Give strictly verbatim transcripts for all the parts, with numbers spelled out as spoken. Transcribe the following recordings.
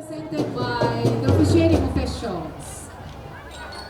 Presented by the officiating officials.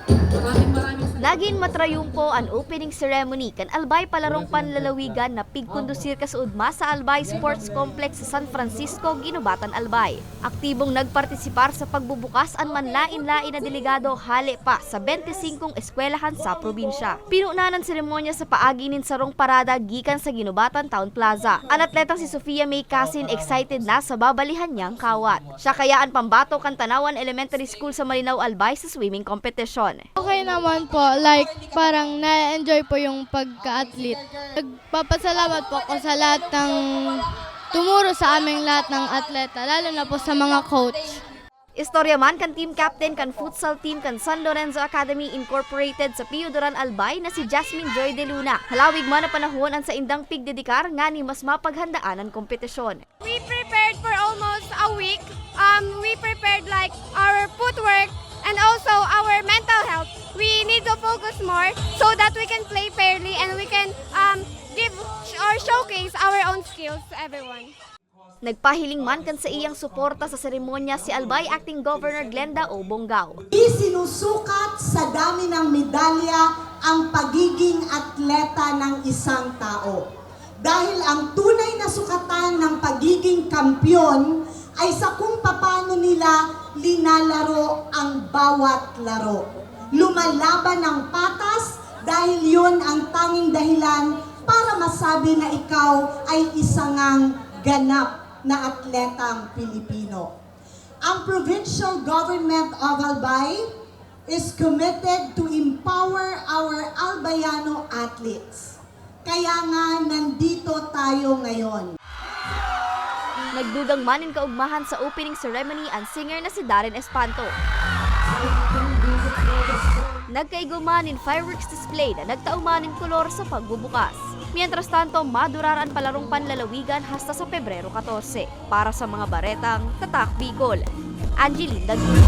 Maraming, maraming salamat. Nagin matrayumpo an opening ceremony kan Albay Palarong Panlalawigan na pigkondusir kasuodma sa Albay Sports Complex sa San Francisco, Guinobatan, Albay. Aktibong nagpartisipar sa pagbubukas an manlaen-laen na delegado hale pa sa bente singkong eskwelahan sa probinsya. Pinunan an seremonya sa paagi nin sarong parada gikan sa Guinobatan Town Plaza. An atletang si Sofia May Casin excited na sa babalihan niyang kawat. Siya kaya an pambato kan Tanawan Elementary School sa Malinao, Albay sa swimming competition. Okay naman po, like parang na-enjoy po yung pagka-athlete. Nagpapasalamat po ako sa lahat ng tumuro sa aming lahat ng atleta, lalo na po sa mga coach. Istorya man kan team captain kan futsal team kan San Lorenzo Academy Incorporated sa Pio Duran, Albay na si Jasmine Joy De Luna. Halawig man na panahon an saindang pigdedikar ngani mas mapaghandaan an kompetisyon. We prepared for almost a week. Um, we prepared like our footwork and also our mental health. We need to focus more so that we can play fairly and we can um, give sh- or showcase our own skills to everyone. Nagpahiling man kan saiyang suporta sa seremonya si Albay Acting Governor Glenda O. Bongao. Isinusukat sa dami ng medalya ang pagiging atleta ng isang tao. Dahil ang tunay na sukatan ng pagiging kampiyon ay sa kung papaano nila linalaro ang bawat laro. Lumalaban ng patas dahil yon ang tanging dahilan para masabi na ikaw ay isa ngang ganap na atletang Pilipino. Ang Provincial Government of Albay is committed to empower our Albayano athletes. Kaya nga nandito tayo ngayon. Nagdugang man nin kaugmahan sa opening ceremony an singer na si Darren Espanto. Nagkaigwa man nin fireworks display na nagtao man nin kolor sa pagbubukas. Mientras tanto, madurar an palarong panlalawigan hasta sa Pebrero katorse. Para sa mga baretang Tatak Bicol, Angeline Dagul.